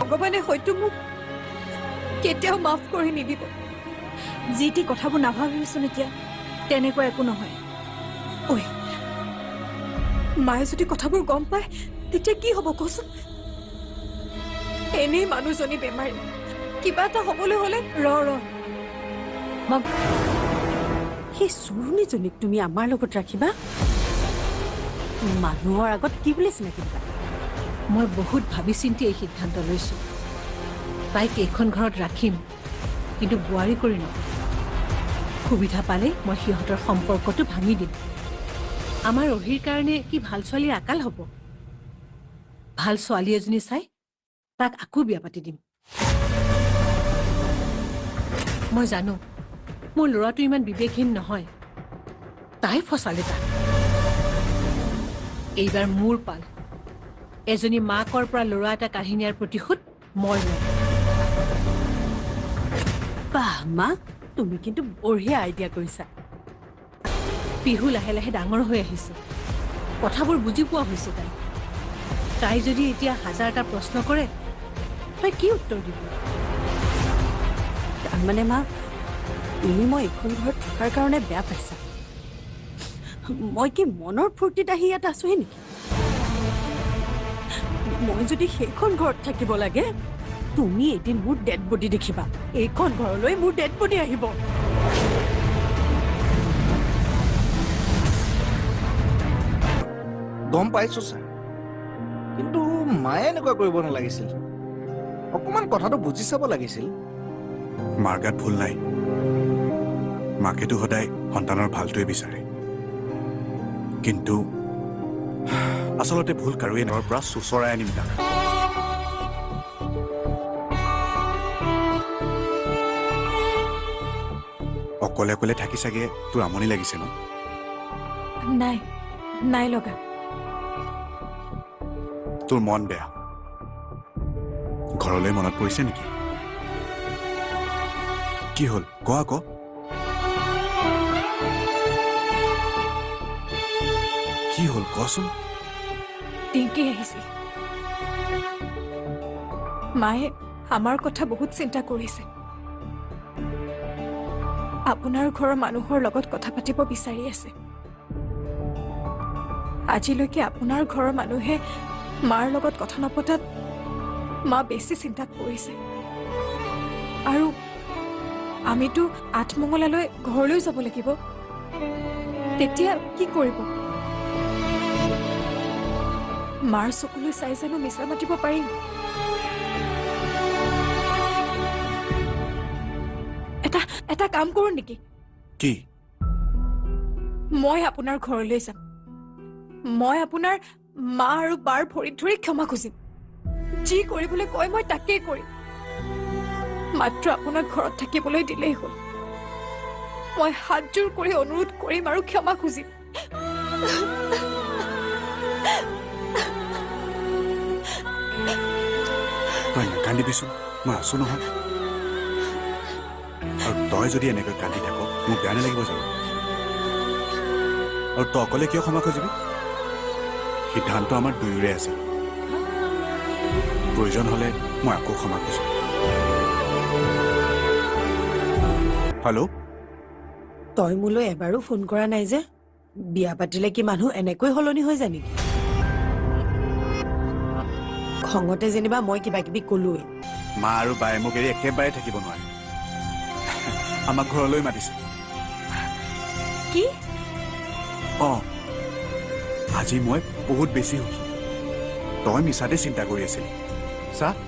ভগৱানে হয়তো মোক কেতিয়াও মাফ কৰি নিদিব। যি টি কথাবোৰ নাভাবিবিচোন এতিয়া। তেনেকুৱা একো নহয়। ঐ, মায়ে যদি কথাবোৰ গম পায় তেতিয়া কি হ'ব কচোন? এনেই মানুহজনী বেমাৰী, কিবা এটা হ'বলৈ হ'লে। ৰ ৰ, মই সেই চুৰুণীজনীক তুমি আমাৰ লগত ৰাখিবা? মানুহৰ আগত কি বুলি চিনাকি দিবা? মই বহুত ভাবি চিন্তি এই সিদ্ধান্ত লৈছোঁ। তাইক এইখন ঘৰত ৰাখিম, কিন্তু বোৱাৰী কৰি নহয়। সুবিধা পালেই মই সিহঁতৰ সম্পৰ্কটো ভাঙি দিম। আমাৰ অহিৰ কাৰণে কি ভাল ছোৱালীৰ আকাল হ'ব? ভাল ছোৱালী এজনী চাই তাক আকৌ বিয়া পাতি দিম। মই জানো মোৰ ল'ৰাটো ইমান বিবেকহীন নহয়। তাই ফচালে তাক। এইবাৰ মোৰ পাল। এজনী মাকৰ পৰা ল'ৰা এটা কাঢ়ি নিয়াৰ প্ৰতিশোধ মই ল'ম। বাহ মা, তুমি কিন্তু বঢ়িয়া আইডিয়া কৰিছা। পিহু লাহে লাহে ডাঙৰ হৈ আহিছে, কথাবোৰ বুজি পোৱা হৈছে তাই। তাই যদি এতিয়া হাজাৰটা প্ৰশ্ন কৰে, তই কি উত্তৰ দিবি? তাৰমানে মা, তুমি মই এইখন ঘৰত থকাৰ কাৰণে বেয়া পাইছা? মই কি মনৰ ফূৰ্তিত আহি ইয়াত আছোহি নেকি? মই যদি সেইখন ঘৰত থাকিব লাগে, তুমি এদিন মোৰ ডেড বডি দেখিবা। এইখন ঘৰলৈ মোৰ ডেড বডি আহিব। গম পাইছো ছাৰ, কিন্তু মায়ে এনেকুৱা কৰিব নালাগিছিল। অকণমান কথাটো বুজি চাব লাগিছিল। মাৰ গাত ভুল নাই। মাকেতো সদায় সন্তানৰ ভালটোৱে বিচাৰে। কিন্তু আচলতে ভুল কাৰোৱে ঘৰৰ পৰা চোঁচৰাই আনিম তাক। অকলে অকলে থাকি চাগে তোৰ আমনি লাগিছে ন? নাই, নাই লগা। তোৰ মন বেয়া, ঘৰলৈ মনত পৰিছে নেকি? কি হ'ল ক আকৌ। কি হ'ল কচোন? টিংকি আহিছিল। মায়ে আমাৰ কথা বহুত চিন্তা কৰিছে। আপোনাৰ ঘৰৰ মানুহৰ লগত কথা পাতিব বিচাৰি আছে। আজিলৈকে আপোনাৰ ঘৰৰ মানুহে মাৰ লগত কথা নপতাত মা বেছি চিন্তাত পৰিছে। আৰু আমিতো আঠমঙলালৈ ঘৰলৈ যাব লাগিব, তেতিয়া কি কৰিব? মাৰ চকুলৈ চাই জানো মিছা মাতিব পাৰিম? এটা কাম কৰোঁ নেকি? কি? মই আপোনাৰ ঘৰলৈ যাম। মই আপোনাৰ মা আৰু বাৰ ভৰিত ধৰি ক্ষমা খুজিম। যি কৰিবলৈ কয় মই তাকেই কৰিম। মাত্ৰ আপোনাক ঘৰত থাকিবলৈ দিলেই হ'ল। মই হাতযোৰ কৰি অনুৰোধ কৰিম আৰু ক্ষমা খুজিম। তই নাকান্দিবিচোন, মই আছো নহয়। আৰু তই যদি এনেকৈ কান্দি থাক, মোৰ বেয়া নালাগিব জানো? আৰু তই অকলে কিয় ক্ষমা খুজিবি? সিদ্ধান্ত আমাৰ দুয়োৰে আছিল। প্ৰয়োজন হ'লে মই আকৌ ক্ষমা খুজিম। হেল্ল'? তই মোলৈ এবাৰো ফোন কৰা নাই যে? বিয়া পাতিলে কি মানুহ এনেকৈ সলনি হৈ যায় নেকি? খঙতে যেনিবা মই কিবা কিবি কলোৱেই। মা আৰু বায়ে মোক এৰি একেবাৰে থাকিব নোৱাৰে। আমাক ঘৰলৈ মাতিছে। কি? অঁ, আজি মই বহুত বেছি সুখী। তই মিছাতে চিন্তা কৰি আছিলি। চা।